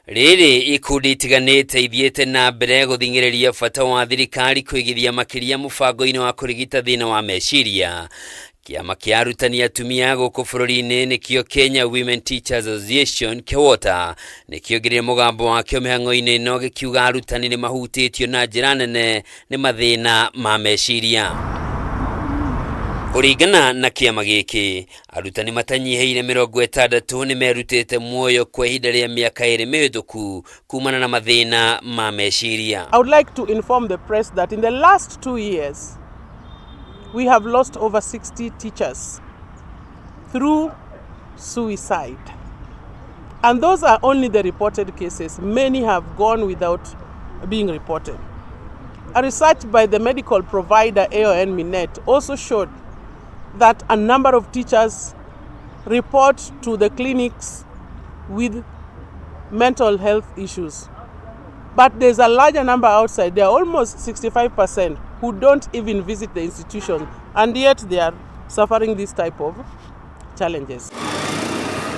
Rĩrĩ ikundi itiganĩte ithiĩte na mbere gũthing'ĩrĩria bata wa thirikari kũigithia makĩria mũbango-inĩ wa kũrigita thĩna wa meciria. Kĩama kĩa arutani atumia gũkũ bũrũri-inĩ nĩkĩo Kenya Women Teachers Association KEWOTA nĩkĩongereire mũgambo wakĩo mĩhang'o-inĩ ĩno gĩkiuga arutani nĩ mahutĩtio na njĩra nene nĩ mathĩna ma meciria. Kũringana na kĩama gĩkĩ, arutani matanyihĩire 60 nĩ merutĩte muoyo kwa ihinda rĩa mĩaka 2 mĩhĩtũku kumana na mathĩna ma meciria. I would like to inform the press that in the last 2 years, we have lost over 60 teachers through suicide. And those are only the reported cases. Many have gone without being reported. A research by the medical provider AON Minet also showed that a number of teachers report to the clinics with mental health issues. But there's a larger number outside, there are almost 65% who don't even visit the institution, and yet they are suffering this type of challenges.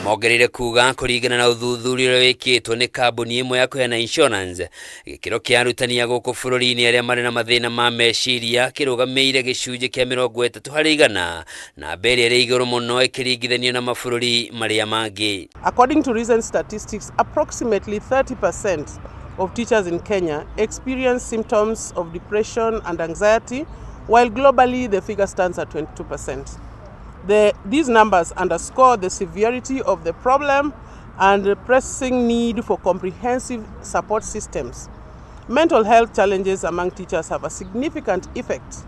Mongereire kuga kũringana na ũthuthuria ũrĩa wĩkĩtwo nĩ kambuni ĩmwe ya kũheana insurance, gĩkĩro kĩa arutani a gũkũ bũrũri-inĩ arĩa marĩ na mathĩna ma meciria kĩrũgamĩire gĩcunjĩ kĩa 30%, namba ĩrĩa ĩrĩ igũrũ mũno ĩkĩringithanio na mabũrũri marĩa mangĩ. According to recent statistics, approximately 30% of teachers in Kenya experience symptoms of depression and anxiety, while globally the figure stands at 22%. These numbers underscore the severity of the problem and the pressing need for comprehensive support systems. Mental health challenges among teachers have a significant effect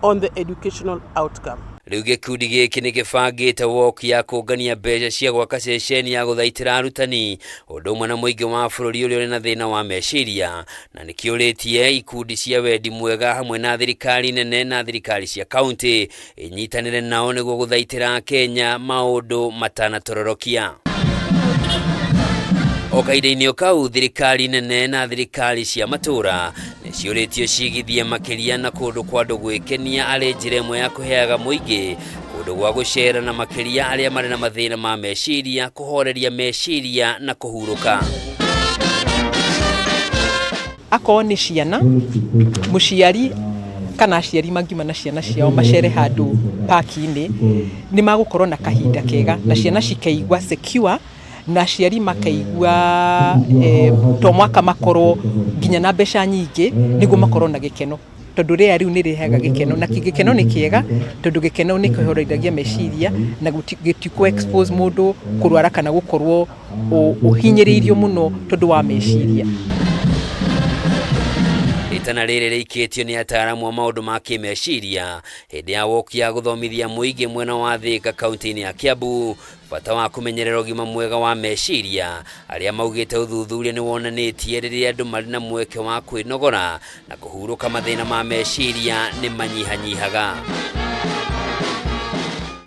on the educational outcome. Rĩu gĩkundi gĩkĩ nĩ gĩbangĩte walk ya kũngania mbeca cia gwaka ceceni ya gũthaitĩra arutani ũndũ ũmwe na mũingĩ wa bũrũri ũrĩa ũrĩ na thĩna wa meciria, na nĩ kĩũrĩtie ikundi cia wendi mwega hamwe na thirikari nene na thirikari cia kaunti inyitanĩre nao nĩguo gũthaitĩra Akenya maũndũ matanatororokia. O kahinda-inĩ o kau, thirikari nene na thirikari cia matũũra nĩ ciũrĩtio cigithie makĩria na kũndũ kwa andũ gwĩkenia arĩ njĩra ĩmwe ya kũheaga mũingĩ kũndũ gwa gũcera, na makĩria arĩa marĩ na mathĩna ma meciria kũhoreria meciria na kũhurũka. Akorwo nĩ ciana, mũciari kana aciari mangiuma na ciana ciao macere handũ park-inĩ, nĩ magũkorwo na kahinda kega na ciana cikaigua secure na aciari makaigua to mwaka makorwo nginya na mbeca nyingĩ nĩguo makorwo na gĩkeno, tondũ rĩera rĩu nĩ rĩrehaga gĩkeno, na gĩkeno nĩ kĩega tondũ gĩkeno nĩ kĩhoreiragia meciria na gĩtikũ expose mũndũ kũrwara kana gũkorwo ũhinyĩrĩirio mũno tondũ wa meciria. Ritana rĩrĩ rĩikĩtio nĩ ataaramu a maũndũ ma kĩmeciria hĩndĩ ya woki ya gũthomithia mũingĩ mwena wa Thĩka, kaunti-inĩ ya Kiambu, bata wa kũmenyerera ũgima mwega wa meciria, arĩa maugĩte ũthuthuria nĩ wonanĩtie rĩrĩa andũ marĩ na mweke wa kwĩnogora na kũhurũka, mathĩna ma meciria nĩ manyihanyihaga.